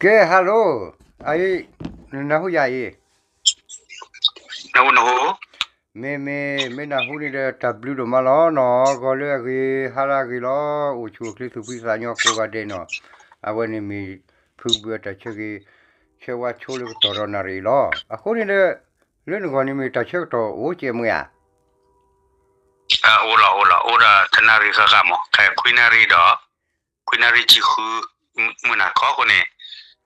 ကဲ hello, အအံၤ နနၢ်ဟူယၤအံၤ, နဟူနဟူ, မ့မ့ၢ် မ့ၢ်နၢ်ဟူန့ၣ်ဒီး တၢ်ဘျုးဒိၣ်မးလီၤနီၤ, ဂီၤလၢအဂ့ၤ ဟါလၢအဂ့ၤလီၤ, အိၣ်ဆူၣ်အိၣ်ချ့သူၣ်ဖှံသးညီကိးဂၤဒဲးနီၤ, အဝဲန့ၣ်မ့ၢ် ဖုဘုအတၢ်ဆၢဂ့ၤ ဆၢဝါဆိလၢကတီၢ်ဒီးနၣ်ရံၣ်အံၤလီၤ. အဃိန့ၣ်ဒီး လၢနဂီၢ်န့ၣ်မ့ၢ်တၢ်ဆၢကတီၢ်အိၣ်ကဲမ့ၢ်ဧါ. အိၣ်လီၤ အိၣ်လီၤ အိၣ်ဒီးတနၣ်ရံၣ်ဃၣ်ဃၣ်မး, ခဲခွံနၣ်ရံၣ်ဒီး ခွံနၣ်ရံၣ်ဆံဃု မုၢ်နၤခီအဃိန့ၣ် ဆူမဲာ်ညါလွံၢ်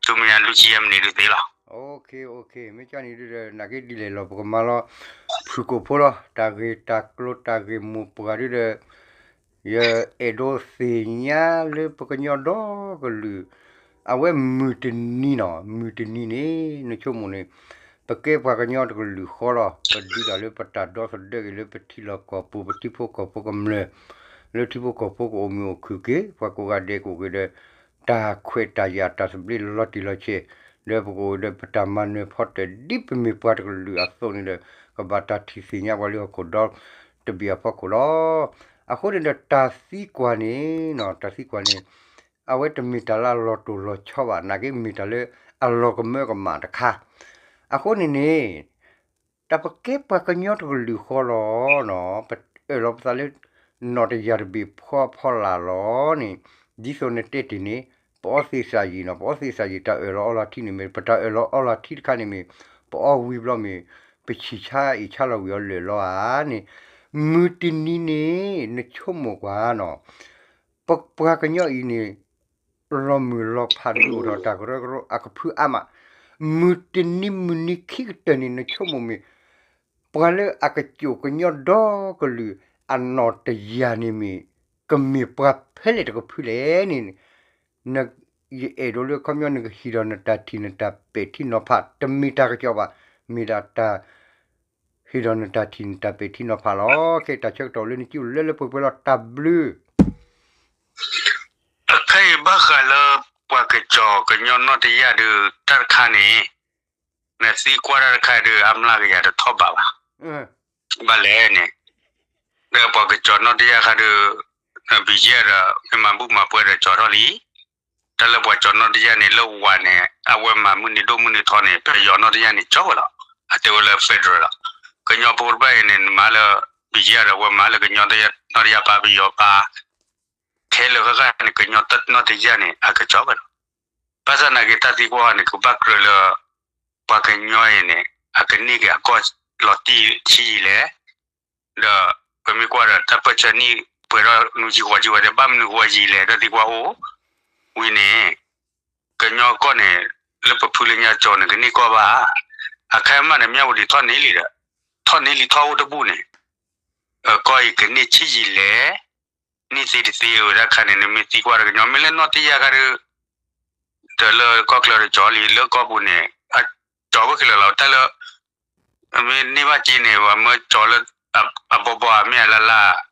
ဆံယဲၢ်မံးနံးဒုးသ့လီၤ. မ့ၢ်ကန့ၣ်ဒုးဒီး နာ်က့ဒ်လဲၣ်လီၤ ပကမၤလီၤ ဖုၣ်ကိာ်ဖိလီၤ, တၢ်ဂ့ၢ်တၢ်ကျိၤတၢ်ဂ့ၢ်မိၢ်ပှၢ်ဒုးဒီး ယအဲၣ်ဒိးသ့ၣ်ညါလၢပကညီဒီကလုာ် အဝဲမုၢ်တနံၤနီၤ, မုၢ်တနံၤန့ၣ် နဆိကမိၣ်န့ၣ် ပကဲပှၤကညီတကလုာ်ဃီလီၤ. ပဒုးတၢ်လၢပတၢ်ဒီသဒၢက့ၤလၢပထံလီၢ်ကီၢ်ပူၤ ပထံဖိကီၢ်ဖိကမျၢၢ်, လၢထံဖိကီၢ်ဖိကအိၣ်မုာ်အိၣ်ခုၣ်က့ၤ ပှၤကိးဂၤဒဲးကအိၣ်က့ၤဒီး တၢ်ခွဲးတၢ်ယာ်တၢ်သဘျ့လီၤတံၢ်လီၤဆဲး, ဒီးပကအိၣ်ဒီးပတၢ်မၤနၢၤဖီတၢၣ် ဒ်ပမ့ၢ်ပှၤတကလုာ်အသိးန့ၣ်ဒီး ကဘၣ်တၢ်ထံၣ်သ့ၣ်ညါပှၤလၢဟီၣ်ခိၣ်ဒီတဘ့ၣ်အဖီခိၣ်လီၤ. အဃိန့ၣ်ဒီးတၢ်သံကွၢ်န့ၣ်နီၤ, တၢ်သံကွၢ်န့ၣ် အဝဲတမ့ၢ်တၢ်လၢအလီၤတိၢ်လီၤဆီဘၣ်, နာ်က့မ့ၢ်တၢ်လၢအလီၤကမၢကမၣ်တခါ. အဃိန့ၣ်န့ၣ် တၢ်ပကဲပှၤကညီတကလုာ်ဃီလီၤနီၤ, ပအၢၣ်လီၤပသးလၢ နီၣ်တယၢ်တဘ့ၣ်ဖီဖီလာ်လီၤန့ၣ်, ဒ်သိးနတဲတ့ၢ်န့ၣ် ပအီသ့ၣ်စၢ်ယံာ်နီၤ, ပအီသ့ၣ်စၢ်ယံာ် တၢ်အၢၣ်လီၤအီလီၤထံန့ၣ်မ့ၢ် ပတၢ်အၢၣ်လီၤအီလီၤထံတခါန့ၣ်မ့ၢ် ပအီဝံၤဘျီမ့ၢ် ပဆံၣ်ဆါအ့ၣ်ဆါလီၤဝံၤအီၤလၢာ်လီၤဧါန့ၣ်, မုၢ်တနံၤန့ၣ် နဆိကမိၣ်ကွၢ်နီၤ ပပှၤကညီအံၤန့ၣ် လီၤမုၢ်လီၤဖးဒိၣ်ထီၣ်တၢ်ကရၢကရိအကဖုအါမး, မုၢ်တနံၤမုၢ်နံၤခံကတၢၢ်န့ၣ် နဆိကမိၣ်မ့ၢ် ပှၤလၢအကစိာ်ကညီဒီကလုာ်အနီၣ်တယၢ်န့ၣ်မ့ၢ် ကမ့ၢ်ပှၤဖဲလဲၣ်တကဖုလဲၣ်န့ၣ်, ယအဲၣ်ဒိးလၢခီပညီနကဟ့ၣ်ဒီးနတၢ်ထံၣ်နတၢ်ပဲာ်ထံနီၤဖး တမ့ၢ်တၢ်ကစီၣ်ဘၣ်, မ့ၢ်ဒၣ်တၢ် ဟ့ၣ်ဒီးနတၢ်ထံၣ်နတၢ်ပဲာ်ထံနီၤဖးလီၤ. ခဲတၢ်ဆၢကတီၢ်လၢနစုလၢလၢပှဲၤပှဲၤလီၤ တၢ်ဘျုး အခဲအံၤဘၣ်ဃးလၢ ပှၤကစီၣ်ကညီနီၣ်တယၢ်ဒီး တၢ်တခါန့ၣ် နသံကွၢ်တၢ်တခါဒီး အမျးကယၤတထီၣ်ဘးဘၣ်. ဘၣ်လဲၣ်န့ၣ် ဒီးပှၤကစီၣ်နီၣ်တယၢ်ခါဒီး ဘံၣ်ယဲၢ်ဒီး မ့ၢ်မၤဘူၣ်မၤပှဲၤဒီးကၠီထီၣ်လံ. တၢ်လၢပှၤကစီၣ်နီၣ်တယၢ်န့ၣ် လၢဝၤန့ၣ် အဝဲမၤမုၢ်နံၤဒိၣ်မုၢ်နံၤထီန့ၣ် ပယီၤနီၣ်တယၢ်န့ၣ် ကၠီဝဲလီၤ. အတဲဝဲလၢ federal လီၤ. ကညီဖိတဖၣ်အံၤန့ၣ် နမၤလၢ ဘံၣ်ယဲၢ်ဒီး အဝဲမၤလၢကညီနီၣ်တယၢ် ပယီၤပာ် ခဲလၢာ်ဃၣ်ဃၣ်န့ၣ် ကညီနီၣ်တယၢ်န့ၣ် အကကၠီဝဲလီၤ. ဘၣ်ဆၣ်နာ်က့ တၢ်သံကွၢ်န့ၣ် ကဘၣ်ကြၢးလၢ ပှၤကညီအံၤန့ၣ် အကန့ၢ်က့ၤအကီၢ်လီၤတံၢ်ဆံးယံာ်လဲၣ်, ဒီးပမ့ၢ်ကွၢ်ဒီး တၢ်ပၢၢ်ဆၢနံၣ်ပှဲၤထီၣ်နွံဆံဃိးဆံဝဲဒၣ် ဘၣ်မနုၤဃိယံာ်လဲၣ် တၢ်သံကွၢ်အိၣ်ဝံၤန့ၣ် ကညီကီၢ်န့ၣ် လၢပဖုလၢညါကၠီန့ၣ် ကန့ၢ်ကီၢ်ဘၣ်. အခါမးန့ၣ် မၠၣ်ဝတံၤထီၣ်န့ၢ်လံဒီး ထီၣ်န့ၢ်လံထီၣ်အိၣ်တဘူၣ်န့ၣ် ကီၢ်အံၤကန့ၢ်ဆံးယံာ်လဲၣ် န့ၢ်သ့တသ့ဝဲဒၣ်ခါန့ၣ် နမ့ၢ်သံကွၢ်ဒီးကညီ မ့ၢ်လၢနီၣ်တယၢ်ခါဒီး တလၢကီၢ်ချၢတကၠီလံ လၢကီၢ်ပူၤန့ၣ် အ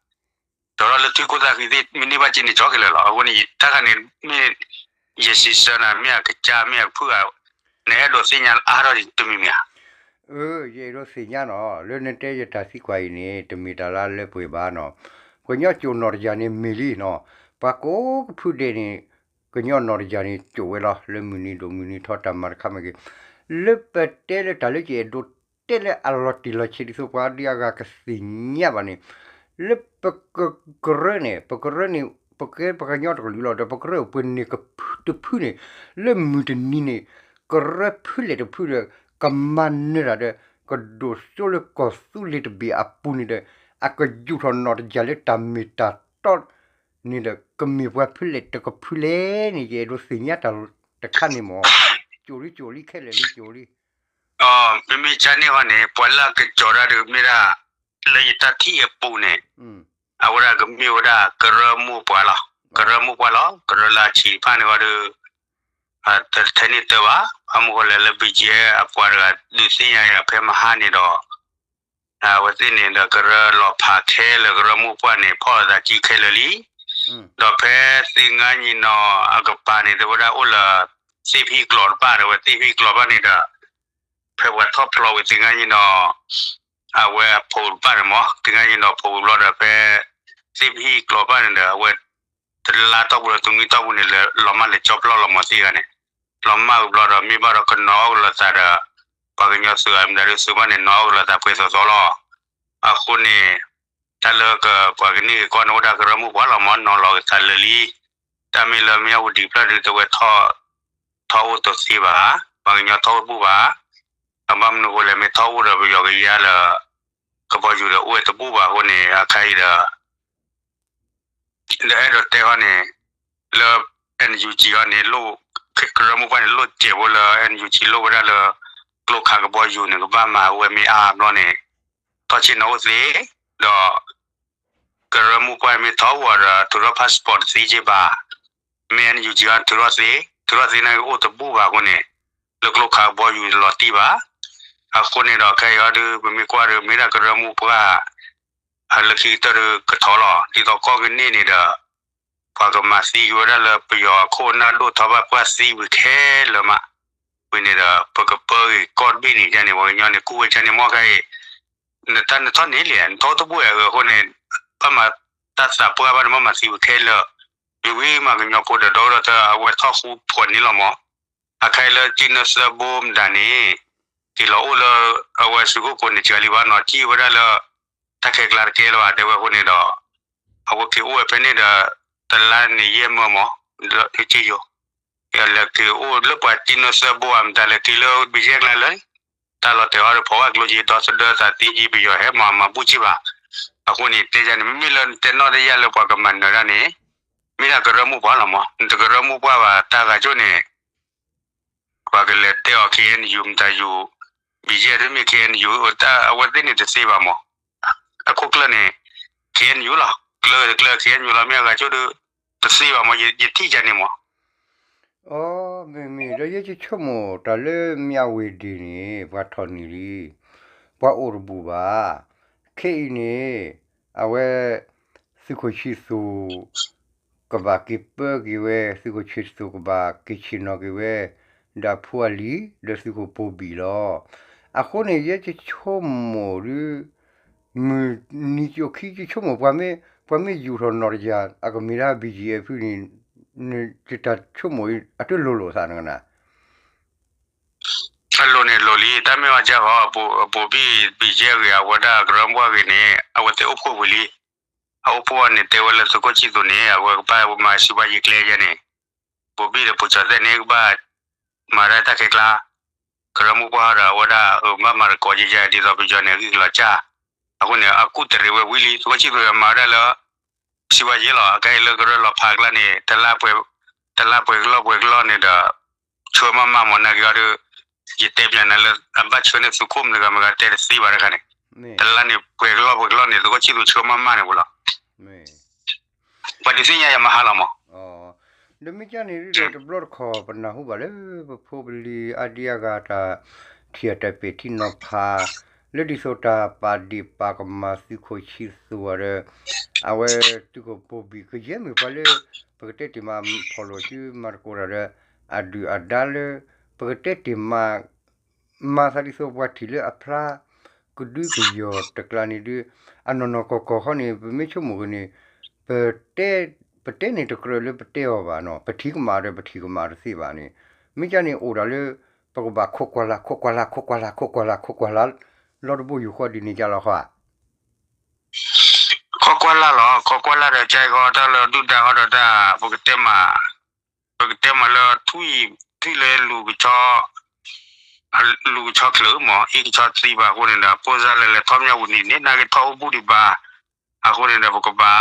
ကၠီဝဲခဲလၢာ်လီၤ. တၢ်လၢ မ့ၢ်န့ၢ်ဘၣ်က့ၤန့ၣ် ပှၤမၢကၠီလၢ အဘီဘီဧါ မ့ၢ်အလၢ်လၢ် ကၠီထီၣ်လၢထံခိၣ်သၣ်ဃံသ့ၣ် မ့ၢ်န့ၢ်ဘၣ်က့ၤန့ၣ် ကၠီခဲလၢာ်လီၤ. အဃိန့ၣ် တၢ်ခါန့ၣ် မ့ၢ်ယစံးဆၢနၤ မ့ၢ်အကစၢ် မ့ၢ်အကဖုၣ်ဧါ, နအဲၣ်ဒိးသ့ၣ်ညါအါထီၣ်တမံၤမံၤဧါ. အၢ ယအဲၣ်ဒိးသ့ၣ်ညါနီၤ လၢနတဲယတၢ်သံကွၢ်အံၤန့ၣ် တမ့ၢ်တၢ်လၢအလၢပှဲၤဘၣ်နီၤ. ကညီကၠိၣ်နီၣ်တယၢ်န့ၣ်မ့ၢ်လံနီၤ. ပှၤကိးကဖုဒဲးန့ၣ် ကညီနီၣ်တယၢ်န့ၣ် ကၠိၣ်ဝဲလီၤ လၢမုၢ်နံၤဒိၣ်မုၢ်နံၤထီၣ်တၢ်မၤတခါမ့ၢ်ဂ့ၤ, လၢပတဲလၢတၢ်လၢယအဲၣ်ဒိးတဲလၢအလီၤတံၢ်လီၤဆဲးဒ်သိးပှၤဒ်အဂၤကသ့ၣ်ညါဘၣ်န့ၣ်, လၢပကကရၢန့ၣ် ပကရၢန့ၣ် ပကဲပှၤကညီတကလုာ်လီၤ ဒီးပကရၢအိၣ်ပှဲၤန့ၣ်ကဖုတဖုန့ၣ် လၢမုၢ်တနံၤန့ၣ် ကရၢဖုလဲၣ်တဖုဒီး ကမၤနၢၤတၢ်ဒီး ကဒိၣ်စိလၢကီၢ်သူလ့ၤတဘ့ၣ်အပူၤန့ၣ်ဒီး အကယူာ်ထီၣ်နီၣ်တယၢ်လၢတၢ်မ့ၢ်တၢ်တီန့ၣ်ဒီး ကမ့ၢ်ပှၤဖုလဲၣ်တကဖုလဲၣ်န့ၣ် ယအဲၣ်ဒိးသ့ၣ်ညါတၢ်တခါန့ၣ်မး. ကၠိၣ်လံကၠိၣ်လံခဲလၢာ်လံကၠိၣ်လံ. မ့မ့ၢ်ကန့ၣ်ဟီန့ၣ် ပှၤလၢအကကၠီၤတၢ်ဒီးမ့ၢ်ဒၣ် လၢယတၢ်ထံၣ်အပူၤန့ၣ် အဝဲဒၣ်ကမ့ၢ်ဝဲဒၣ်ကရၢမိၢ်ပှၢ်လီၤ. ကရၢမိၢ်ပှၢ်လီၤ. ကရၢလၢအဆံးတဖၣ်န့ၣ်ဝဲဒီး တထဲန့ၣ်တၢ်ဘၣ်. အမူကလဲၤလၢ ဘံၣ်ကၠ့ အပှၤတဂၤဒုးသ့ၣ်ညါယၤဖဲမဟါန့ၣ်ဒီး အဝဲသ့ၣ်န့ၣ်ဒီးကရၢလီၤဖးခဲလၢာ် ကရၢမိၢ်ပှၢ်န့ၣ် ဖီၣ်လီၤသးစုခဲလၢာ်လံ. ဒီးဖဲသ့ၣ်ငါနံၤနီၤအကပၤန့ၣ် တဲဝဲဒၣ်အိၣ်လၢ သ့ၣ်ဖံကျီၤတဖၣ် တဲဝဲသ့ၣ်ဖံကျီၤတဖၣ်န့ၣ်ဒီး ဖဲပှၤထီၣ်ဖျိးဝံၤသ့ၣ်ငါနံၤနီၤ အဝဲအဖိတဖၣ်န့ၣ်မး သ့ၣ်ငါနံၤနီၤဖိဝံၤဘျီဒီး ဖဲသ့ၣ်ဖံကျီၤတဖၣ်န့ၣ်ဒီး အဝဲ တလါတီၢ်ပူၤဒီး တနွံတီၢ်ပူၤန့ၣ် လဲၤလီၤမၢ်လဲၤကၠီဖျီၣ်လီၤမးသ့ၣ်ဂၤန့ၣ်, တ လီၤမၢ်ဝံၤဘျီဒီး မ့ၢ်ဘၣ်ဒီးကနီၤအီၣ်ကလီၤသးဒီး ပှၤကညီသုးအမတၤဒုးသုးဘၣ်န့ၣ် နီၤအီၣ်ကလီၤသးပှဲၤသိးသိးလီၤ. အဃိန့ၣ် တၢ်လၢပှၤကနံၣ်က့ၤကီၢ်န့ၣ်အိၣ်ဒၣ်ကရၢမိၢ်ပှၢ်လီၤမး နီၤလီၤက့ၤသးလၢာ်လံ. တၢ်မ့ၢ်လၢမ့ၢ်အဝဲဒံးဖျၢၣ်ဒုးတဝဲ ထီၣ်အိၣ်တသ့ဘၣ်, ပှၤကညီထီၣ်အိၣ်တဘူၣ်ဘၣ်. အဘၣ်မနုၤအဃိလဲၣ် မ့ၢ်ထီၣ်အိၣ်ဒီးပယီၤကယဲၢ်လၢ ကဘီယူၤဒီးအိၣ်ဝဲတဘူၣ်ဘၣ်အဃိန့ၣ် အခါအံၤဒီး ဒီးအဲၣ်ဒိးတဲဃီန့ၣ် လၢ NUG အီၤန့ၣ် ကရၢမိၢ်ပှၢ်န့ၣ် လိၣ်စဲးဖိလၢ NUG လိၣ်ဝဲဒၣ်လၢ ကျိခးကဘီယူၤန့ၣ် ကဘၣ်မၤဝဲမ့ၢ်အါဘျီန့ၣ် ထီၣ်ဆ့ၣ်နီၤအိၣ်သ့, ဒီး ကရၢမိၢ်ပှၢ်မ့ၢ်ထီၣ်အိၣ်ဒီး ထုးထီၣ် passport တသ့က့ဘၣ်, မ့ၢ် NUG အီၤထုးထီၣ်သ့, ထုးထီၣ်သ့န့ၣ်အိၣ်တဘူၣ်ဘၣ်အဃိန့ၣ် လၢကျိခးကဘီယူၤလီၤတံၢ်ဘၣ်. အဃိန့ၣ်ဒီး ခဲအံၤအီၤဒုး ပမ့ၢ်ကွၢ်ဒီး မ့ၢ်ဒၣ်ကရၢမိၢ်ပှၢ် လၢခံကတၢၢ်ဒုးကထီၣ်လီၤ. ဒ်သိးကီၢ်ကန့ၢ်န့ၣ်ဒီး ပှၤကမၤသံက့ၤဝဲဒၣ်လၢပယီၤအခိၣ်အနၢ်ဒိၣ်ထီၣ်ဘၣ်ပှၢ်သံဝံၤခဲလၢာ်မး, ဝံၤန့ၣ်ဒီး ပကပၢဂ့ၤကီၢ်တဘ့ၣ်န့ၣ်ကန့ၣ် ပှၤကညီန့ၣ် ကူၣ်ဝဲကန့ၣ် မ့ၢ်ခဲအံၤ နတၢ်နထီၣ်န့ၣ်လံ နထီၣ်တဘူၣ်ဝဲအဃိန့ၣ် ဘၣ်မၤတၢ်သးပှၢ်ဘၣ်န့ၣ် မ့ၢ်မၤသံဝံၤခဲလၢာ်, မ့ၢ်ဝံၤမးကညီဖိဒီး ဒီကထၢၣ်အဝဲထီၣ်ဃူဖိးန့ၣ်လီၤမး. အခါအံၤလၢကၠံၣ်နၢသၢဘိမတၤန့ၣ် က့ၤလီၤအိၣ်လၢ အဝဲသုးခိၣ်ကိးန့ၣ် စှၤလံဘၣ်နီၤ ကံၣ်ဝဲဒၣ်လၢ တၢ်ခဲကျါတကဲလၢၤဘၣ် တဲဝဲအဃိန့ၣ်ဒီး အဝဲက့ၤအိၣ်ဝဲဖဲန့ၣ်ဒီး တလါန့ၣ်ယဲၢ်မၢမး လၢက့ယိၤ လဲၤက့ၤအိၣ်လၢပှၤကၠံၣ်နၢသၢဘိဧါ မတၤလဲၤက့ၤလၢဘံယဲၢ်ကျါလၢ တၢ်လီၤတဲာ်အီၤဒီး ဖီၣ်ဝဲကျိက့ၤဒီသဒၢသးသ့က့ၤပယီၤဟဲမၤမၤဘူၣ်က့ၤဘၣ်. အဃိန့ၣ် တဲယၤန့ၣ် မ့မ့ၢ်လၢနတဲနီၣ်တယၢ်လၢပှၤကမၤနၢၤတၢ်န့ၣ် မ့ၢ်ဒၣ်ကရၢမိၢ်ပှၢ်လီၤမး နတကရၢမိၢ်ပှၢ်ဘၣ် တၢ်ဂၤကၠိၣ်န့ၣ် ပှၤကလဲၤတဲအီၤ KNU မတၤယူၤ ဘံယဲၢ်တမ့ၢ် KNU အဝဲသ့ၣ်န့ၣ်တသ့ဘၣ်မး. အခိၣ်ကျၢၢ်န့ၣ် KNU လီၤ ကျၢၢ်တကျၢၢ် KNU လီၤ မ့ၢ်အဂၤကၠိၣ်ဒီး တသ့ဘၣ်မး ယထံၣ်ယၤန့ၣ်မး. အ မ့မ့ၢ်ဒီးယဲယဆိကမိၣ်တၢ်လၢမၠၣ်ဝတံၤန့ၣ် ပှၤထီၣ်န့ၢ်လံ ပှၤအိၣ်တဘူၣ်ဘၣ်. ခဲအံၤန့ၣ် အဝဲ သုးခိၣ်ဆံသူၣ် ကဘၣ်က့ၤပၢက့ၤဝဲ သုးခိၣ်ဆံသူၣ်ကဘၣ်က့ၤဆ့ၣ်နီၤက့ၤဝဲ ဒီးအဖိအလံၤ ဒီးသုးခိၣ်ပိာ်ဘံၣ်လီၤ. အဃိန့ၣ် ယဲယဆိကမိၣ်ဒုး မုၢ်နံၤကၠိခံယဆိကမိၣ် ပှၤမ့ၢ်ယူာ်ထီၣ်နီၢ်တယၢ် အကမ့ၢ်ဒၣ် ဘံယံၤအဲဖုန့ၣ် နတၢ်ဆိကမိၣ်အံၤအတလိၤလိာ်သးနကနၣ် အလိၤန့ၣ်လိၤလံ တၢ်မ့ၢ်အီၤကဲဃီ ပိာ်ဘံၣ်ဘံၣ်ကဲဂ့ၤ အဝဲဒၣ်ကရၢမိၢ်ပှၢ်ဂ့ၤန့ၣ် အဝဲသ့ၣ်အိၣ်ဖှိၣ်ဝံၤလံ. အအိၣ်ဖှိၣ်န့ၣ် တဲဝဲလၢသုးခိၣ်ဆံသူၣ်န့ၣ် အဝဲကဘၣ်မၤစံးဘၣ်ယံၤကျဲယဲန့ၣ် ပိာ်ဘံၣ်ဒီးပိာ်စီၤသဲၣ်န့ၣ် ကဘၣ်မၤဒၣ်တၢ်ခဲကျါ ကရၢမိၢ်ပှၢ်ဒီး အဝဲဒၣ်အဘၣ်မၤတကိးယဲယဲ ဒ်သိးပယီၤန့ၣ် အဂံၢ်ကလီၤကၢ်. အဃိန့ၣ် အကူၣ်တရံးဝဲဝံၤလံ သုးခိၣ်ဆံသူၣ်မၤဝဲဒၣ်လၢ စံးဘၣ်ယဲလီၤ အခဲအံၤလၢကရၢလီၤဖးကျါန့ၣ် တလါပှဲၤကလီၢ်ပှဲၤကလီၢ်န့ၣ်ဒီး ဆှၢမးမးမ့ၢ်နာ်က့ၤအီၤဒီး ယတဲပျးနၤလၢ အဘၣ်ဆှၢန့ၢ်သုးခိၣ်မတၤဂၤမတၤဂၤတဲတသ့ဘၣ်တခါန့ၣ် တလါန့ၣ်ပှဲၤကလီၢ်ပှဲၤကလီၢ်န့ၣ် သုးခိၣ်ဆံသူၣ်ဆှၢမးမးန့ၣ်ပူၤလီၤ. ပှၤဒုးသ့ၣ်ညါယၤမဟါလီၤမး ဒီးမ့ၢ်ကၢ်န့ၣ်ဒီးတဘျီတခီၣ် ပနၢ်ဟူဘၣ်လၢပဖိပလံၤအါဒံအါဂၤတၢ်ထံၣ်အတၢ်ပဲာ်ထံနီၤဖး လၢဒ်သိးတၢ်ပာ်ဒ့ၣ်ပာ်ကမၣ်သုးခိၣ်ဆံသူၣ်အီၤဒီး အဝဲသုးခိၣ်ပိာ်ဘံၣ်ကယဲၢ်မ့ၢ်ပှၤလၢ ပကတဲတ့ၢ်မးဖီၣ်လိာ်စုမၤသကိးတၢ်ဒီး အဒုၣ်အဒါလၢ ပကတဲတ့ၢ်မး မၤသးဒ်သိးပှၤထံၣ်လၢအဖျါ ကဒုကယီၢ်တကျါန့ၣ်ဒုး အနီၢ်နီၢ်ကီၢ်ကီၢ်ခီန့ၣ် ပမ့ၢ်ဆိကမိၣ်က့ၤန့ၣ် ပတဲ ပတဲန့ၣ်တကြၢးလၢပတဲအီၤဘၣ်နီၤ ပထံၣ်ကမၣ်ဒီးပထံၣ်ကမၣ်တသ့ဘၣ်န့ၣ် မ့ၢ်ကၢ်န့ၣ်အိၣ်ဒၣ်လၢ ပကဘၣ်ခိးကွၢ်လၢ် ခိးကွၢ်လၢ် ခိးကွၢ်လၢ် ခိးကွၢ်လၢ် ခိးကွၢ်လၢ် လီၤတဘိယူၢ်ဃီဒ်န့ၣ်ကၢ်လီၤဃီဧါ ခိးကွၢ်လၢ်လီၤ ခိးကွၢ်လၢ်ဒီးကၢ်အံၤဃီတၢ်လၢဒုၣ်ဒါဃီဒီးတၢ် ပကတဲမး ပကတဲမးလၢ ထွံၣ်လၢလူၢ်ကဆီ လူၢ်ကဆီချၢမး အ့ၣ်ကဆီသံဘၣ်အဃိန့ၣ်ဒီး ဖိသၣ်လၢလဲၤထီၣ်မၠၣ်ဝတံၤန့ၣ် နာ်က့ထီၣ်အိၣ်ဘူးဒံးဘၣ် အဃိန့ၣ်ဒီး ပကဘၣ်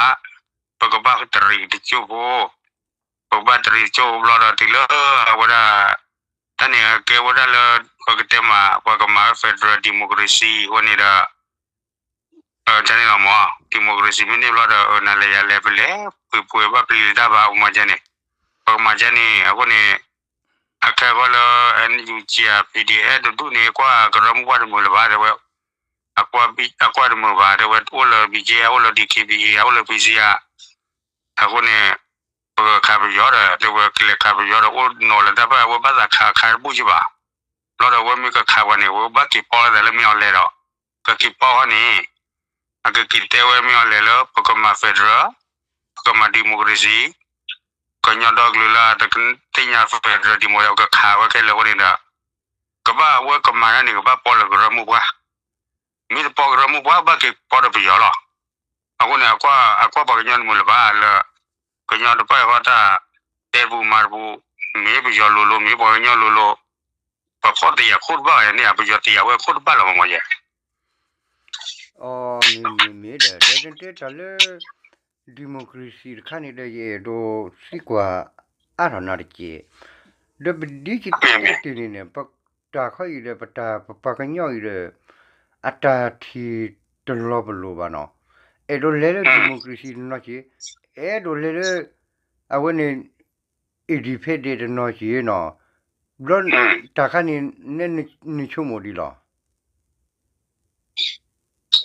ပကဘၣ်တရံးတကၠိၢ်ဖိ ပကဘၣ်တရံးတကၠိၢ်ဖိဘျီဒီးတုၤလၢအဝဲဒၣ် တၢ်န့ၣ်ကဲဝဲဒၣ်လၢ ပကတဲမး ပှၤကမၤဝဲ federal democracy အဃိန့ၣ်ဒီး ကန့ၣ်လီၤမး democracy မ့ၢ်န့ၢ်ဘျီဒီး နၤလဲၤယၤလဲၤ ပလဲၤပှ့ၤပှ့ၤဘၣ်ပျံၤတၢ်ဘၣ် ပမၤကဲန့ၣ် ပကမၤကဲန့ၣ် အဃိန့ၣ် အခဲဃီလၢ NUG အ PDF တဒူၣ်န့ၣ် ကွၢ်ကရၢမိၢ်ပှၢ်တမုာ်လၢၤဘၣ် တဲဝဲ အကွၢ်တမုာ်ဘၣ် တဲဝဲ အိၣ်လၢ ဘံၣ်ကဲ အိၣ်လၢ ဒံၣ်ခ့ဘံၣ်ကဲ အိၣ်လၢ ပံစံယါ အဃိန့ၣ် ပကခးပယီၤဒီး တဲဝဲကလဲၤခးပယီၤဒီး အိၣ်နီၢ်လၢတၢ်ပၢ် အဝဲဘၣ်သးခးခးတဘူၣ်က့ဘၣ် ဘျီဒီး အဝဲမ့ၢ်ကခးပှၤန့ၣ် အဝဲဘၣ်က့ၤပီၢ်လၢသးလၢမ့ၢ်အီၤလဲၤဒီး ကက့ၤပီၢ်ဃီန့ၣ် အကက့ၤတဲဝဲမ့ၢ်အီၤလဲၤလၢ ပကမၤ federal ပကမၤ democracy ကညီဒီကလုာ်လၢတသ့ၣ်ညါ federal democracy ကခးဝဲခဲလၢာ်အဃိန့ၣ်ဒီး ကဘၣ်ဝဲကမၤတၢ်န့ၣ် ကဘၣ်ပီၣ်လၢကရၢမိၢ်ပှၢ်, မ့ၢ်တပီၣ်ကရၢမိၢ်ပှၢ် ဘၣ်က့ၤပီၣ်ဒီးပယီၤလီၤ. အဃိန့ၣ် အကွၢ်ပှၤကညီတမုာ်လၢၤဘၣ်လၢ ကညီတဖၣ်ဃီတၢ် တဲတပူၤမၤတပူၤ, မ့ၢ်ပယီၤလိၤလိၤ မ့ၢ်ပှၤကညီလိၤလိၤ, ပှၤဖီၣ်တယာ်ခိၣ်တဘၣ်န့ၣ် ပယီၤတယာ်ဝဲခိၣ်တဘၣ်လီၤ မ့ၢ်ယဲ. အမ့ၢ်မ့ၢ်မ့ၢ်ဒီး ဒီးတဲတၢ်လၢ democracy တခါန့ၣ်ဒီး ယအဲၣ်ဒိးသံကွၢ်အါထီၣ်နၤတက့ၢ်. ဒီးပဒ်ယတဲတ့ၢ်န့ၣ်န့ၣ် ပတၢ်ခီအံၤဒီး ပတၢ်ပပှၤကညီအံၤဒီး အတၢ်ထံၣ်တလီၤပလိာ်ဘၣ်နီၤ, အဲၣ်ဒိးလဲၤလၢ democracy တနီၤက့ၤ, အဲၣ်ဒိးလဲၤလၢ အဝဲန့ၣ် independent တနီၤက့ၤနီၤ, ဘျီ တၢ်ခါန့ၣ် နဆိကမိၣ်ဒ်လဲၣ်.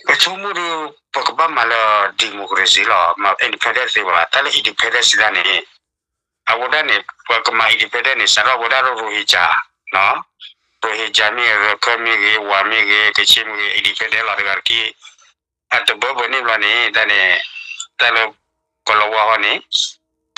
ပဆိကမိၣ်ဒီး ပကဘၣ်မၤလၢ democracy လီၤ, မ့ၢ် independent သ့ဘၣ်, တၢ်လၢ independent စံးတၢ်န့ၣ် အဝဲဒၣ်န့ၣ် ပကမၤ independent န့ၣ် စးထီၣ်ဝဲဒၣ်လၢ Rohingya, Rohingya မ့ၢ်ဂ့ၤ, ရခၢၣ်မ့ၢ်ဂ့ၤ, ဝၤမ့ၢ်ဂ့ၤ, ကခ့ၣ်မ့ၢ်ဂ့ၤ, independent လီၤတဂၤတက့ၢ်. အတဘၢဘၢန့ၣ်ဘျီန့ၣ် တၢ်န့ၣ် တၢ်လၢ ကလီၤဝါဃီန့ၣ်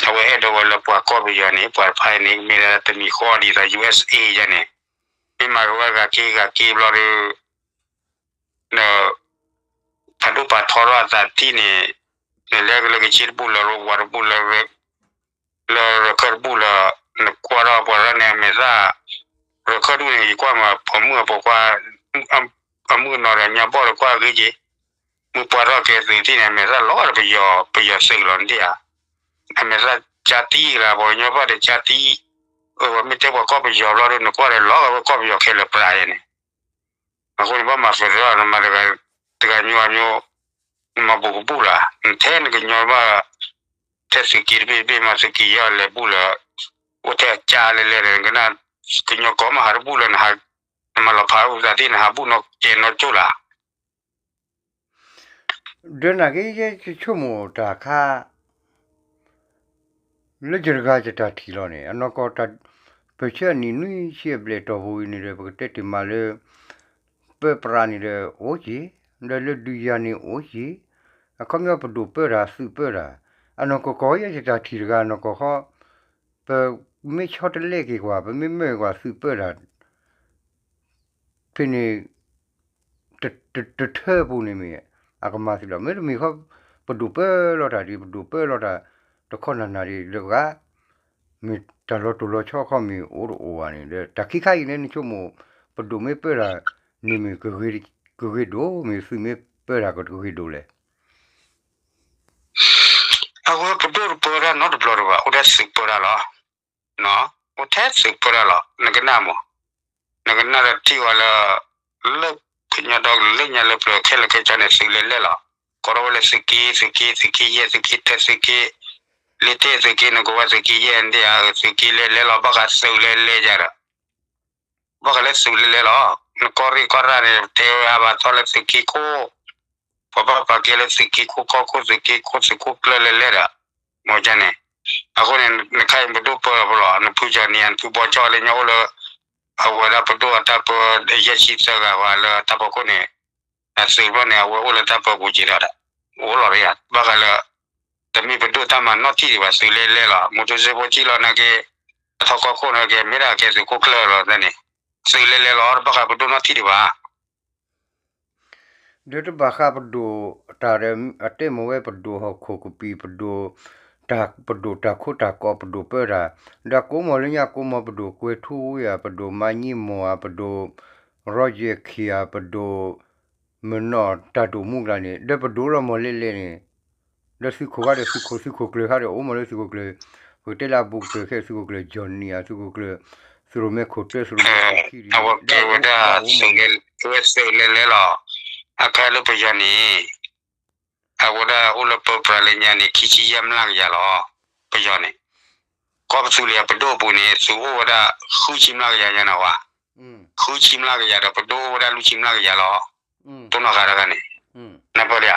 အဝဲအဲၣ်ဒိးဝဲလၢပှၤကီၢ်ပယီၤန့ၣ် ပှၤတဖၣ်န့ၣ် မ့ၢ်ဒၣ်တမံၤဃီဒ်သိး ယူၢ်အ့ၣ်အ့ၣ် ယဲန့ၣ် မ့ၢ်မၤက့ၤဝဲဂၤက့ၤဂၤက့ၤဘျီဒီး န ပာ်ဒိၣ်ပာ်ထီထီၣ်အသးတထံၣ်န့ၣ် နလဲၤလၢကခ့ၣ်တဘူၣ် လၢဝၤတဘူၣ် လၢ လၢရခၢၣ်တဘူၣ်လၢ နကွၢ်ထီၣ်ပှၤရဲၣ်န့ၣ် အမဲာ်သၣ် ရခၢၣ်တဘူၣ်န့ၣ် ယကွၢ်မး ပိာ်မုၣ်အပိာ်ခွါ အမုၣ်အနီၢ်ဒီး ညါဘီၣ်ဒီးကွၢ်ဂ့ၤက့ၤ မုၢ်ပှၢ်ထီၣ်ကဲသုးထံၣ်န့ၣ် အမဲာ်သၣ်လီၤဒီးပယီၤ ပယီၤသုးလီၤဒၣ်ဧါ. အမဲာ်သၣ်ကၠါတံၢ်လၢ ပှၤကညီဘၣ်ဒီးကၠါတံၢ်, အဝဲမ့ၢ်တဲပှၤကီၢ်ပယီၤဘျီဒီး နကွၢ်ဒီးလီၤဂာ်ဝဲကီၢ်ပယီၤခဲလၢာ်ပြးယဲန့ၣ် အဃိန့ၣ် ဘၣ်မၤ federal နမၤတဂၤညိအညိ နမၤဘူးကဘူးလၢ်, နထဲနကညီဘၣ် ထဲသုးက့တဘ့ၣ်တဘ့ၣ်မး သုးက့ယဲၢ်လဲၤဘူးလၢ အိၣ်ထဲအကၠါလဲၤလဲၤဒီး နကနၣ် ကညီကီၢ်မးဟးတဘူးလၢ နမၤလီၤဖးအုၣ်သးသ့ၣ် နဟးဘူးနီၢ်ကဲနီၢ်ကၠိလၢ်. ဒီးနာ်က့ ယဲယဆိကမိၣ်တၢ်ခါ လၢယတဂၤယတၢ်ထံၣ်လီၤန့ၣ် အနီၢ်ကီၢ်တၢ် ပဆၢနံၣ်နွံဆံအဘျဲၣ်တီၢ်ပူၤအံၤန့ၣ်ဒီး ပကတဲတ့ၢ်မးလၢ ပၢပြးန့ၣ်ဒီးအိၣ်က့ၤ, ဒီးလၢဒုးယၤန့ၣ်အိၣ်က့ၤ, အခီပညီပဒိၣ်ပၢတၢ်သုးပၢတၢ်, အနီၢ်ကီၢ်ကီၢ် ယဲယတၢ်ထံၣ်တဂၤနီၢ်ကီၢ်ဃီ, ပမ့ၢ်ဆီတလဲက့ၤကွၢ် ပမ့ၢ်မၢက့ၤကွၢ်သုးပၢတၢ် ဖဲန့ၣ် တထၢပူၤန့ၣ်မ့ၢ် အကမၤသုးလီၤ. မ့တမ့ၢ်ဃီ ပဒိၣ်ပၢလီၤတၢ်ဒ် ပဒိၣ်ပၢလီၤတၢ် တခီနၢ်နၢ်ဒ်လၢဂၤ မ့ၢ်တၢ်လီၤတိၢ်လီၤဆီခီမ့ၢ်အိၣ်တအိၣ်ဘၣ်န့ၣ်ဒီး တၢ်ခံခါအံၤန့ၣ် နဆိကမိၣ် ပဒိၣ်မ့ၢ်ပၢတၢ်န့ၣ်မ့ၢ် ကဂ့ၤဒိၣ် မ့ၢ်သုးမ့ၢ်ပၢတၢ်ကဂ့ၤဒိၣ်လဲၣ်. အဝဲပဒိၣ်တပၢတၢ်နီတဘျီတဘၣ် အိၣ်ထဲသုးပၢတၢ်လီၤ. အိၣ်ထဲသုးပၢတၢ်လီၤ နကနၣ်မး, နကနၣ်ဒီးထံၣ်ဝဲလၢ လၢကညီဒီကလုာ်လၢညါလၢပျၢၤခဲလၢာ်ခဲဆ့န့ၣ် သုးလဲၤလဲၤလီၤ. ကိးထီၣ်ဝဲလၢသုးက့ သုးက့ သုးက့ယဲၢ် သုးက့တၢ သုးက့ လ့တ့ၢ် သုးက့ နကိးဝဲသုးက့ယဲၢ် ဒ်အသုးက့လဲၤလဲၤလီၤ ဘၣ်ဃးသုးလဲၤလဲၤယၤဒီး ဘၣ်ဃးလၢသုးလဲၤလဲၤလီၤ. နကီၢ်ရ့ၣ်ကီၢ်ရၣ်န့ၣ် တဲဝဲအဘၣ်သီလၢသုးက့ခိၣ်, ပှၤဘၣ်ပာ်ကဲလၢသုးက့ခိၣ်ကီၢ်ခိၣ် သုးက့ခိၣ်သုးခိၣ်ကျၢၢ်လဲၤလဲၤဒီး မ့ၢ်န့ၣ်. အဃိန့ၣ် နခါအံၤပဒိၣ်ပၢလီၤပလီၤ နဖုကၠီနံၤ နဖုဘီကၠီလၢညါအိၣ်လၢ အဝဲဒၣ်ပဒိၣ်အတၢ်ပၢ ယဲၢ်ဆံသၢဂၤဝဲလၢတၢ်ဖီခိၣ်န့ၣ် အသုးဘျီန့ၣ် အဝဲအိၣ်လၢတၢ်ပၢပူၤက့ၤဒီး အိၣ်လီၤဒ်ယၤ ဘၣ်ဃးလၢ တမ့ၢ်ပဒိၣ်တၢ်မၤနီၣ်ထံၣ်ဒံးဘၣ် သုးလဲၤလဲၤလီၤ မူတူစ့ဖိကံၣ်လီၤနာ်က့ အထီၣ်ကီၢ်ခိၣ်နာ်က့ မ့ၢ်ဒၣ်ကဲသုးခိၣ်ကျၢၢ်လီၤန့ၣ် သုးလဲၤလဲၤလီၤ တဘၣ်ဃးပဒိၣ်နီၣ်ထံၣ်ဒံးဘၣ်. ဒီးတဘၣ်ဃးပဒိၣ်တၢ်ဒီး အတဲမ့ၢ်ဝဲပဒိၣ်ဟီၣ်ခိၣ်ကပံာ် ပဒိၣ် ပဒိၣ်တၢ်ခိတၢ်ကီး ပဒိၣ်ပၢတၢ် ဒီးကိးမီၤလၢညါကိးမီၤ ပဒိၣ်ကွဲၤထူဝ့ဧါ ပဒိၣ်မၤညံမီၢ်ဧါ ပဒိၣ် Roger Khin ဧါ ပဒိၣ် မနီၣ်တၢ်ဒိၣ်မူကျါန့ၣ် ဒီးပဒိၣ်လီၤမီၤလဲၤလဲၤန့ၣ် ဒီးသုးခိၣ်ခါဒီးသုးခိၣ် သုးခိၣ်ကျၢၢ်ခါဒီးအိၣ်မီၤလၢသုးခိၣ်ကျၢၢ် ပကတဲလၢအဘူးကတၢၢ်ခဲ သုးခိၣ်ကျၢၢ် Johnny ဧါ သုးခိၣ်ကျၢၢ် သုးရိၣ်မဲခိၣ်တၢ သုးရိၣ်မဲခိၣ်ခံဒ်န့ၣ် အဝဲကဲဝဲဒၣ်သုးလဲၤလဲၤလီၤ အခါလၢပယီၤန့ၣ် အဝဲဒၣ်အိၣ်လၢပၢပြးလၢညါန့ၣ် ခံဆံယဲၢ်မျးကယၤလီၤ ပယီၤန့ၣ် ကီၢ်ပသူးလ့ၤအပဒိၣ်အပူၤန့ၣ် သုးအိၣ်ဝဲဒၣ်ဃုဆံမျးကယၤညါန့ၣ်ဝဲ ဃုဆံမျးကယၤဒီးပဒိၣ်အိၣ်ဝဲဒၣ်လွံၢ်ဆံမျးကယၤလီၤ တိၢ်နီၣ်ဃာ်တဂၤန့ၣ် နပၢၢ်ဒၣ်ဧါ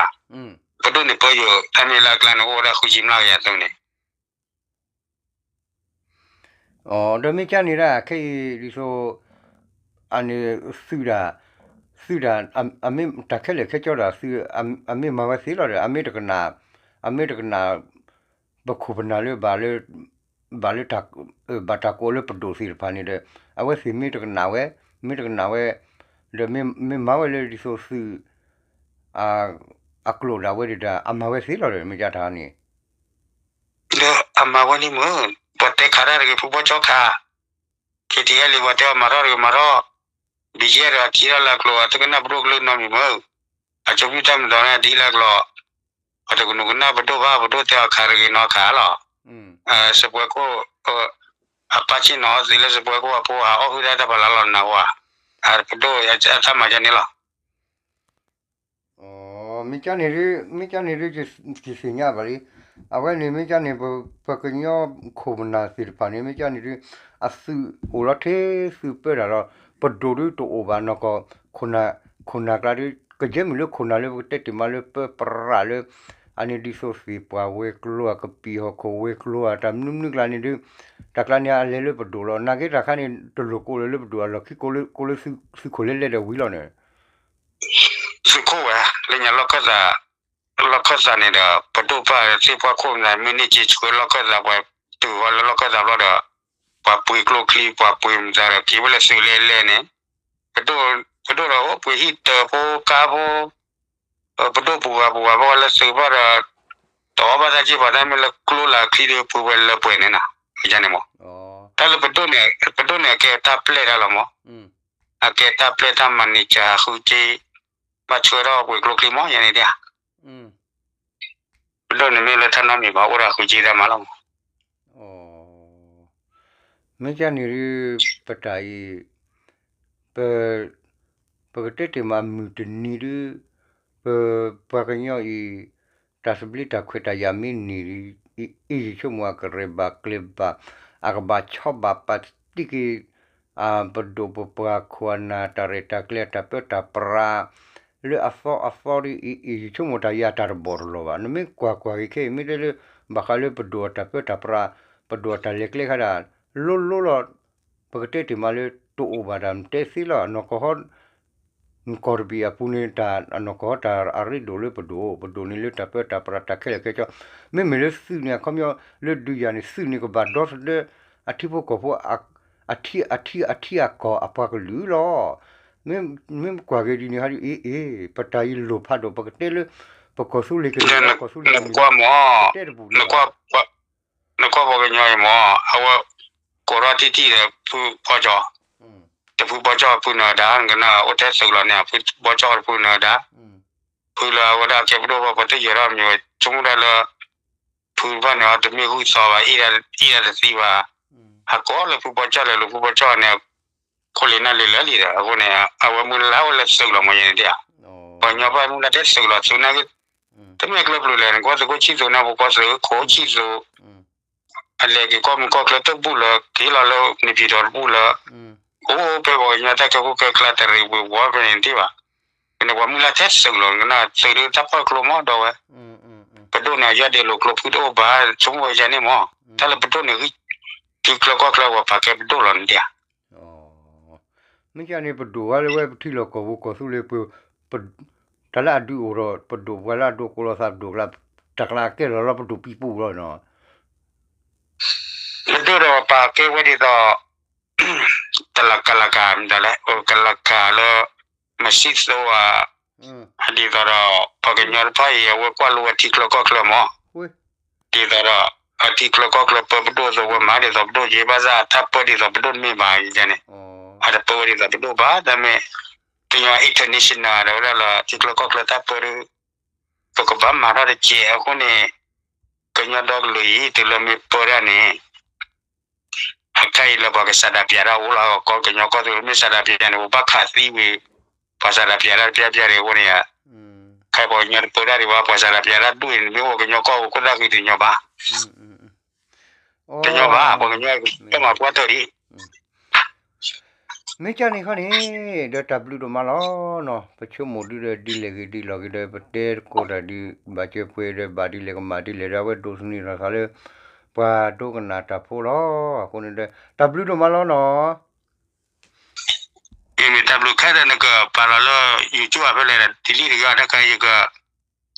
ပဒိၣ်န့ၣ်ပၢယိာ် တၢ်မ့ၢ်လၢအကျါန့ၣ်အိၣ်ဝဲဒၣ်ဃုဆံမျးကယၤသုးန့ၣ် ဒီးမ့ၢ်ကၢ်န့ၣ်ဒၣ်ခဲအံၤဒ်သိး အန့ၣ်သုးဒၣ် သုးဒၣ် အမ့ၢ်တၢ်ခဲလၢာ်ခဲဆ့ဒၣ်သုး အမ့ၢ်မၤဝဲသ့လီၤဒီး အမ့ၢ်တကနၣ် အမ့ၢ်တကနၣ် ပခိၣ်ပနၢ်လၢဘၣ်လၢ ဘၣ်လၢ ဘၣ်တၢ်ကိးလၢပဒိၣ်သ့ၣ်တဖၣ်န့ၣ်ဒီး အဝဲသ့ၣ်မ့ၢ်တကနၣ်ဝဲ, မ့ၢ်တကနၣ်ဝဲ ဒီးမ့ၢ်မၤဝဲလၢဒ်သိးသုး အကျိာ်ဒၣ်ဝဲဒၣ် အမၤဝဲသ့လီၤဒီး မ့ၢ်ကတၢ်န့ၣ် ဒီးအမၤဝဲလံမုၢ်, ပှၤတဲခးတၢ်တဂ့ၤ ဖုဘီကၠီခး, ခ့ထံအဲလံ ပှၤတဲအီၤမၤထီၣ်တဂ့ၤမၤထီၣ်, ဘံယဲၢ်ဒီးအထံထီၣ်လၢအကျိာ် အတကနၣ်ပဒိၣ်ကလုၢ်နီတမံၤမုၢ်, အကၠိဖံၣ်တၢ်မုၢ်တီၤန့ၣ် အဒ်လၢအကျိာ်, အတကနူးကနၣ်ပဒိၣ်ဘၣ် ပဒိၣ်တဲအီၤခးတဂ့ၤနီခးလီၤ, စပွဲခိၣ် အပၢ်ဆ့ၣ်နီၤအီသံးလၢစပွဲခိၣ်အဖိ ဟးအီၣ်ဟုၣ်ဒၣ်တၢ်ဖးလါလီၤနၤဝဲ, ပဒိၣ်အတၢ်မၤဒ်န့ၣ်လီၤ. မ့ၢ်ကန့ၣ်ဒု, မ့ၢ်ကန့ၣ်ဒု ယသ့ၣ်ညါဘၣ်လံ. အဝဲန့ၣ်မ့ၢ်ကန့ၣ် ပှၤကညီခိၣ်ပနၢ်သ့ၣ်တဖၣ်န့ၣ် မ့ၢ်ကန့ၣ်ဒု အသုးအိၣ်လီၤထဲသုးပၢတၢ်လီၤ. ပဒိၣ်ဒုတအိၣ်ဘၣ်နီၢ်ကီၢ် ခိၣ်နၢ်ကျါဒု ကယဲၢ်မုၢ်လၢခိၣ်နၢ်လၢပကတဲတ့ၢ်မးလၢပၢပြးလၢ အန့ၣ်ဒ်သိးသ့ၣ်ပှၢ်ဝဲၤကျိၤ အကပံာ်ဟီၣ်ခိၣ်ဝဲၤကျိၤအတၢ်မနုၤမနုၤကျါန့ၣ်ဒု တၢ်ကျါန့ၣ်အလဲၤလၢပဒိၣ်လီၤ. နာ်က့တၢ်ခါန့ၣ် တလိၣ်ကိးလၢၤလၢပဒိၣ်အလီၢ်ခံ ကိးလၢသုးခိၣ်လဲၤလဲၤဒီးဝံၤလီၤန့ၣ် သုးခိၣ်ဝဲ လၢညါလီၢ်ခၢၣ်သး, လီၢ်ခၢၣ်သးန့ၣ်ဒီး ပဒိၣ်ပၢ်သ့ၣ်ပှၢ်ခိၣ်မနုၤ မ့ၢ်န့ၢ်က့ၤဆှၢလီၢ်ခၢၣ်သး ပှၤတုၤဃီလၢလီၢ်ခၢၣ်သးဘျီဒီး ပှၤပှ့ၤကျိချံ ပှၤပှ့ၤမတၤဒီး က့ၤဝဲလၢသုးလဲၤလဲၤန့ၣ် ပဒိၣ်, ပဒိၣ်ဒီးအိၣ်ပှ့ၤဟံၣ်တၢၤဖိကါဖိ ပဒိၣ်ပူၤဂၤပူၤဂၤဘၣ်ဝဲလၢသုးဘၣ်ဒီး တအီၣ်ဘၣ်တၢ်က့ၢ်ပှၤတၢ်မ့ၢ်လၢကျိလၢချံဒီး ပှ့ၤဝဲလၢပှဲၤန့ၣ်နီၤ ယန့ၣ်မး, တၢ်လၢပဒိၣ်န့ၣ် ပဒိၣ်န့ၣ် အကဲတၢ်ပျဲၢ်တၢ်လီၤမး, အကဲတၢ်ပျဲၢ်တၢ်မၤန့ၢ်ကဃုက့ ဘၣ်ဆှၢထီၣ်ပှ့ၤကျိချံမး ယန့ၣ်ဒၣ် ပဒိၣ်န့ၣ်မ့ၢ်လၢတၢ်နီတမံၤဘၣ် အိၣ်ဒီးဃုက့တၢ်မၤလီၤမး မ့ၢ်ကန့ၣ်ဒု ပတၢ်အံၤ ပ ပကတဲတ့ၢ်မးမုၢ်တနံၤဒု ပ ပှၤကညီအံၤ တၢ်သဘျ့တၢ်ခွဲးတၢ်ယာ်မ့ၢ်န့ၢ်ဒ်အံၤ ယဆိကမိၣ်အကရဲၣ်ဘၣ်ကျဲၤဘၣ် အကဘၣ်ဆီဘၣ်ပာ်တံၢ်က့ၤ ပဒိၣ်ပပှၢ်ခိၣ်အနၢ်တၢ်ရဲၣ်တၢ်ကျဲၤအတၢ်ပၢတၢ်ပြး လၢအသီအသီဒ်အံၤ ယဆိကမိၣ်တၢ်ယၤတၢ်တဘီၣ်တလီၤဘၣ် နမ့ၢ်ကွၢ်ကွၢ်က့ၤခဲအံၤ မ့ၢ်တဲလၢ ဘၣ်ဃးလၢပဒိၣ်အတၢ်ပၢတၢ်ပြး ပဒိၣ်အတၢ်လဲၤကျဲခါဒၣ် လိၤလိၤလီၤ ပကတဲတ့ၢ်မးလၢ တအိၣ်ဘၣ်တၢ်တဲသ့လီၤ နီၢ်ကီၢ်ဟီ ကီၢ်တဘ့ၣ်အပူၤန့ၣ် တၢ်နီၢ်ကီၢ်ဟီတၢ်အရ့ဒိၣ်လၢပဒိၣ် ပဒိၣ်န့ၣ်လၢတၢ်ပၢတၢ်ပြးတၢ်ခဲလၢာ်ခဲဆ့ မ့မ့ၢ်လၢသုးန့ၣ် အခီပညီ လၢဒုးယၤန့ၣ် သုးန့ၣ်ကဘၣ်ဒီသဒၢ အထံဖိကီၢ်ဖိ အထံအထံအထံအကီၢ်အပှၤကလုာ်လီၤ မ့ၢ်ကွၢ်က့ၤဒ်န့ၣ်ဟီဒ်အံၤ အ့ ပတၢ်အံၤလိၣ်ဖးဒိၣ် ပကတဲလၢ ပကီၢ်သူလ့ၤကန့ၣ်လီၤ ကီၢ်သူလ့ၤကန့ၣ်လီၤ ပတဲတဘူၣ်န့ၣ် နကွၢ်ပှၤကညီအံၤမး အဝဲ ကိးထီၣ်ထံထံဒီးဖုဘီကၠီ, တဖုဘီကၠီဖုနၢၤဒါ နကနၣ်အိၣ်ထဲသုးလီၤန့ၣ် ဖုဘီကၠီတဖုနၢၤဒါ, ဖုလၢအဝဲဒၣ်ကဲပဒိၣ်ဘၣ် ပှၤတယၢၤထီၣ်မံၤဝဲ ဆိကမိၣ်ဒၣ်လၢ ဖုတဖၣ်န့ၣ် အတမ့ၢ်ဂုၢ်သီဘၣ် အ့ၣ်ဒၣ်တသံဘၣ်, အကိးလၢဖုဘီကၠီလၢ လၢဖုဘီကၠီန့ၣ် ခိၣ်လ့ၤနၢ်လ့ၤလၢလံဒီး အဃိန့ၣ် အဝဲမုၢ်လၢ်ဝဲလၢသုးလီၤမး ယန့ၣ်ဒၣ်ဧါ, ပှၤကညီဘၣ်မုၢ်လၢ်ထဲသုးလီၤ သုးနာ်က့ တမ့ၢ်ကျၢၤပျုၤလဲၣ် နကီၢ်သုးခိၣ်ဆံၣ်သူး နၢ်ပူၤကီၢ်သုးခိၣ်ဆံၣ်သူး အလဲၤက့ၤကီၢ်မုၢ်ကီၢ်ချၢတဘူၣ်လၢ က့ၤလီၤလၢ နေပြည်တော် တဘူၣ်လၢ အိၣ်ဖဲပှၤကညီတၢ်ခဲခိၣ်ခဲကျါတရံးဝ့ၤဝီဖဲန့ၣ်တ့ၢ်ဘၣ်, ကန့ၣ်ပှၤမုၢ်လၢ်ထဲသုးလီၤ ကနၣ်သုးဒုးတၢ်ဖီၣ်ကျိမီၢ်ဒီးဝဲ, ပဒိၣ်န့ၣ် ယွၤဒ့ၣ်လိာ်ကျိဖုတအိၣ်ဘၣ် ဆိကမိၣ်ဝဲယၤန့ၣ်မး, တၢ်လၢပဒိၣ်န့ၣ် ထံချၢကီၢ်ချၢပှၤပာ်ကဲပဒိၣ်လီၤန့ၣ်ဒၣ်ဧါ မ့ၢ်ကန့ၣ် ပဒိၣ်ဝဲလၢဝဲပထံလီၢ်ကီၢ်ပူၤကီၢ်သူလ့ၤပူၤ, တၢ်လၢအဒုးအိၣ်ဒီး ပဒိၣ်ပှၤလၢအဒိကိးလီၤသးပဒိၣ်ကျါ, တၢ်ကျါကဲလီၤလီၤပဒိၣ်ပံပူၤလီၤနီၤ, ပဒိၣ်ဒီးပာ်ကဲဝဲဒ်သိး တလၢကလၢက မတၤလဲၣ် ကလၢကလၢကလၢ မစံၣ်သိဧါ, ဒ်သိးဒီး ပှၤကညီတဖၣ်အံၤ အဝဲကွၢ်လိဝဲထံချၢကီၢ်ချၢမး ဒ်သိးဒီး အထံချၢကီၢ်ချၢပၢပဒိၣ်သိးဝဲမၤဒ်သိးပဒိၣ်က့ ဘၣ်ဆၣ်တၢ်ပၢဒ်သိးပဒိၣ်တမ့ၢ်ဘၣ်န့ၣ်, အတပၢဝဲဒ်သိးပဒိၣ်ဘၣ် တၢ်မ့ၢ် ကညီ international ဒီးဝဲဒၣ်လၢထံချၢကီၢ်ချၢတၢ်ပၢဒုး ပကဘၣ်မၤထီၣ်တကဲးအဃိန့ၣ်, ကညီဒီကလုာ်အံၤ တုၤလၢမ့ၢ်ပၢတၢ်န့ၣ် အခါအံၤလၢပှၤကစးဒးပၠးတၢ်အိၣ်လီၤ ကီၢ်ကညီကီၢ်သူလ့ၤမ့ၢ်စးဒးပၠးန့ၣ် ပဘၣ်ခးသံဝံၤ, ပှၤစးဒးပၠးတၢ်တပျၢ်ပျၢ်ဒံးအဃိန့ၣ်, ခဲအံၤပှၤကညီတပၢတၢ်ဒံးဘၣ် ပှၤစးဒးပၠးတၢ်ဒိၣ်အံၤန့ၣ် မ့ၢ်အိၣ်ကညီကီၢ်ပူၤခိၣ်သၣ်ဃံတညီဘၣ်, တညီဘၣ် ပှၤကညီတၢ်မၤပှၢ်တၢၢ်ဒံး မ့ၢ်ကန့ၣ်ခီန့ၣ် ဒီးတၢ်ဘျုးဒိၣ်မးလီၤနီၤ, ပဆိကမိၣ်ဒုဒီးဒ်လဲၣ်ဂ့ၤဒ်လဲၣ်ဂ့ၤဒီး ပတဲသကိးတၢ်ဒုး ဘၣ်စၢၤပှဲၤဒီးဘၣ်ဒ်လဲၣ်ကမၣ်ဒ်လဲၣ်ဒီး အဝဲဒိးသန့ၤထီၣ်သးလၢ ပှၤဒိကနၣ်တၢ်ဖိလီၤ. အဃိန့ၣ်ဒီး တၢ်ဘျုးဒိၣ်မးလီၤနီၤ. မ့မ့ၢ်တၢ်ဘျုးခဲဒီး နကပာ်လီၤလၢ YouTube ဖဲလဲၣ်, ဒ်လံတဂၤတခါ ယက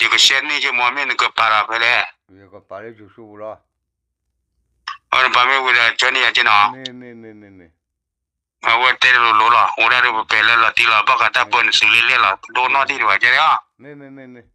ယက share န့ၢ်ယမီၢ် မ့ၢ်နကပာ်လီၤဖဲလဲၣ်. ယကပာ်လၢ YouTube ပူၤလီၤ. နပာ်မ့ၢ်ဝံၤဒီး ကၠီန့ၢ်ယၤက့နီၤ, အဝဲတဲတလိၤလိၤလီၤ, အိၣ်ဒၣ်ဒီးပပဲာ်လၢလီၤတံၢ်လီၤ, ဘၣ်ဃးတၢ်ပၢနသုးလ့လဲၣ်လီၤ, ဒိၣ်နီၢ်တံၢ်တဝဲကဲန့ၣ်လီၤ.